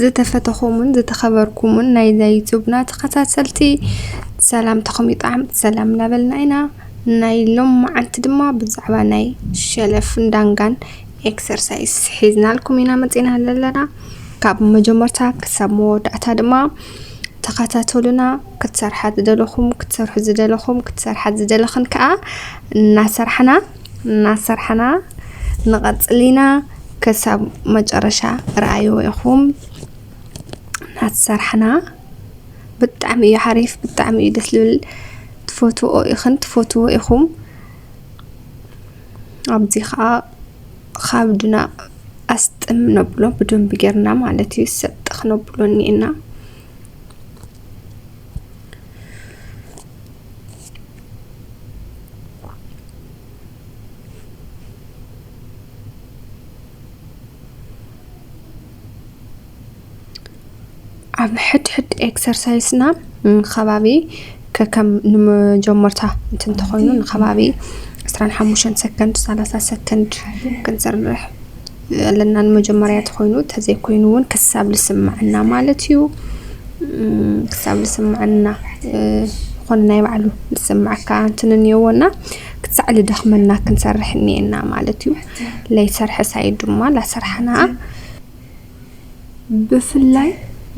ዝተፈተኹምን ዝተኸበርኩምን ናይዛ ዩቱብና ተኸታተልቲ፣ ሰላምታኹም ይጥዓም፣ ሰላም እናበልና ኢና። ናይ ሎማዓንቲ ድማ ብዛዕባ ናይ ሸለፍን ዳንጋን ኤክሰርሳይስ ሒዝናልኩም ኢና መፂና ዘለና። ካብ መጀመርታ ክሳብ መወዳእታ ድማ ተኸታተሉና። ክትሰርሓ ዝደለኹም፣ ክትሰርሑ ዝደለኹም፣ ክትሰርሓ ዝደለኽን ከዓ እናሰርሕና እናሰርሕና ንቐጽል ኢና። ክሳብ መጨረሻ ረኣይዎ ኢኹም። እናሰርሕና ብጣዕሚ እዩ ሓሪፍ፣ ብጣዕሚ እዩ ደስ ዝብል። ትፈትዎ ኢኽን ትፈትዎ ኢኹም። ኣብዚ ኸዓ ኻብድና ኣስጥም ነብሎ ብደንቢ ጌርና ማለት እዩ። ሰጥ ክነብሎ እኒኤና። ኣብ ሕድሕድ ኤክሰርሳይስና፣ ም፣ ከባቢ ከከም ንመጀመርታ እንትን እንተኾይኑ ንከባቢ ዕስራን ሓሙሽተን ሰከንድ፣ ሰላሳ ሰከንድ ክንሰርሕ ኣለና። ንመጀመርያ ተኾይኑ፣ ተዘይኮይኑ እውን ክሳብ ዝስምዐና ማለት እዩ። ም፣ ክሳብ ዝስምዐና፣ እ፣ ዝኾነ ናይ ባዕሉ ዝስምዐካ እንትን እኒኦዎና፣ ክሳዕ ዝደኽመና ክንሰርሕ እኒኤና ማለት እዩ። ለይሰርሐ ሳይድ ድማ ላሰርሐና ብፍላይ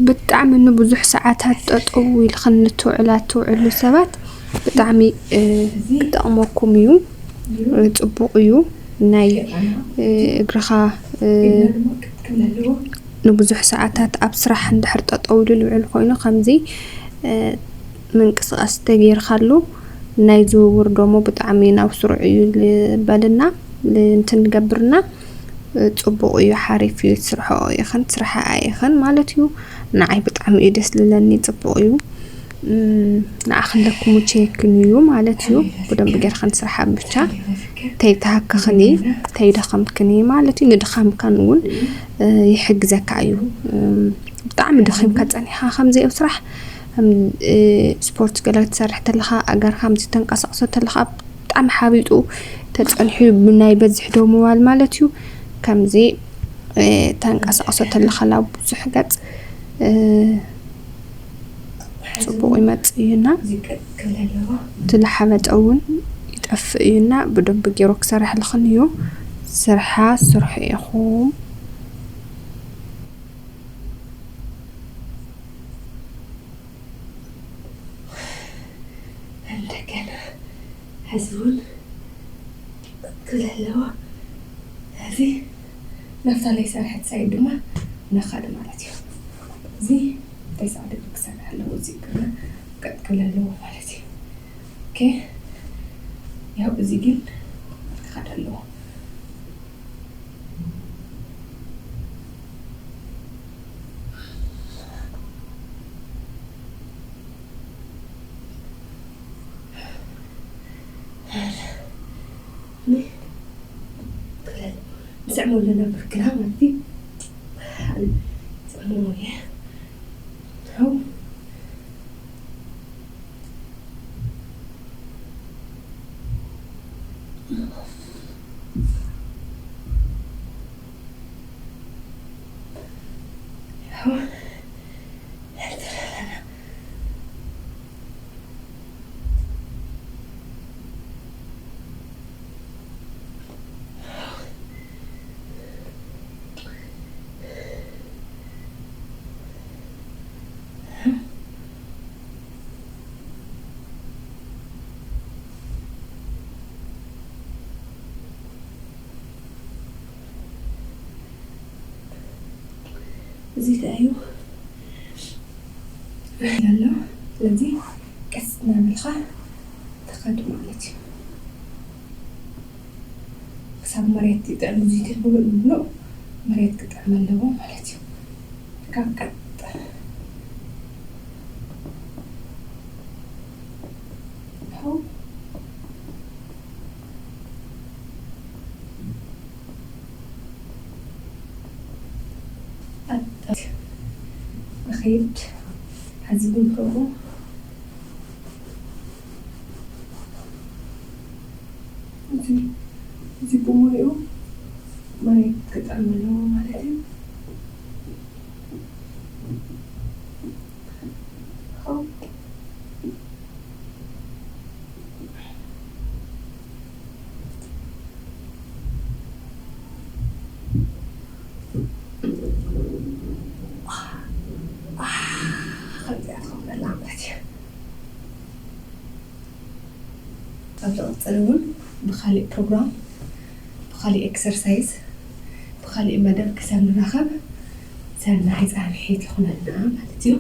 ብጣዕሚ ንብዙሕ ሰዓታት ጠጠው ኢልኽን ንትውዕላ ትውዕሉ ሰባት ብጣዕሚ፣ እ፣ ክጠቕመኩም እዩ። እ፣ ጽቡቕ እዩ። ናይ፣ እ፣ እግርኻ፣ እ፣ ንብዙሕ ሰዓታት ኣብ ስራሕ እንድሕር ጠጠው ኢሉ ልውዕል ኮይኑ ከምዚ፣ እ፣ ምንቅስቓስ ተገይርካሉ ናይ ዝውውር ደሞ ብጣዕሚ ናብ ስሩዕ እዩ ልበልና፣ ል-፣ እንትን ልገብርና። ጽቡቕ እዩ፣ ሓሪፍ እዩ፣ ትስርሕኦ ኢኽን ትስርሓኣ ኢኽን ማለት እዩ። ንዓይ ብጣዕሚ እዩ ደስ ልለኒ፣ ጽቡቕ እዩ። እም፣ ንዓኽን ለክሙ ቼክን እዩ ማለት እዩ። ብደንቢ ጌርኽን ስርሓ ብቻ ተይተሃከኽኒ፣ ተይደኸምክኒ ማለት እዩ። ንድኻምካን እውን፣ እ፣ ይሕግዘካ እዩ። እም፣ ብጣዕሚ ደኺምካ ጸኒሕካ ከምዚ ኣብ ስራሕ፣ እም፣ እ፣ ስፖርት ገለ ክትሰርሕ ተለኻ፣ ኣእጋርካ ከምዚ ተንቀሳቕሶ ተለኻ፣ ብጣዕሚ ሓቢጡ ተጸኒሑ ብናይ በዝሒ ደው ምባል ማለት እዩ። ከምዚ፣ እ፣ ተንቀሳቕሶ ተለኻ ናብ ብዙሕ ገጽ፣ እ፣ ጽቡቕ ይመጽእ እዩና፣ እቲ ለሓበጠ እውን ይጠፍእ እዩና፣ ብደንቢ ገይሩ ክሰርሕልኽን እዩ። ስርሓ ስርሑ ኢኹም። እንደገና ሕዚ እውን ክትክል ኣለዎ። እዚ ናብታ ለይሰርሐት ሳይድ ድማ ነኸድ ማለት እዩ። እዚ ተስዓ ዲግሪ ክሰርሕ ኣለዎ። እዚ ግና ክትክል ኣለዎ ማለት እዩ። ኦኬ፣ ያው እዚ ግን ክኸድ ኣለዎ። ንስዕሞ ኣለና ብርክና ማለት እዩ። ንስዕሞ እየ። ው። ው። እዚ እንታይ እዩ? ኣሎ። ስለዚ ቀስ እናበልካ ትኸድ ማለት እዩ። ክሳብ መሬት ይጥዕም። እዚ ትንብሎ ንብሎ መሬት ክጥዕም ኣለዎ ማለት እዩ። ካብ ቀጥ። ኣጣት ንኸይድ። ሕዚ ግን ከምኡ እዚ፣ እዚ ብምሉኡ መሬት ክጥዕም ኣለዎ ማለት እዩ። መላ ማለት እዩ። ኣብ ዝቕፅል እውን ብካሊእ ፕሮግራም፣ ብካሊእ ኤክሰርሳይዝ፣ ብካሊእ መደብ ክሳብ ንራኸብ ሰናይ ፃንሒት ይኹነልና ማለት እዩ።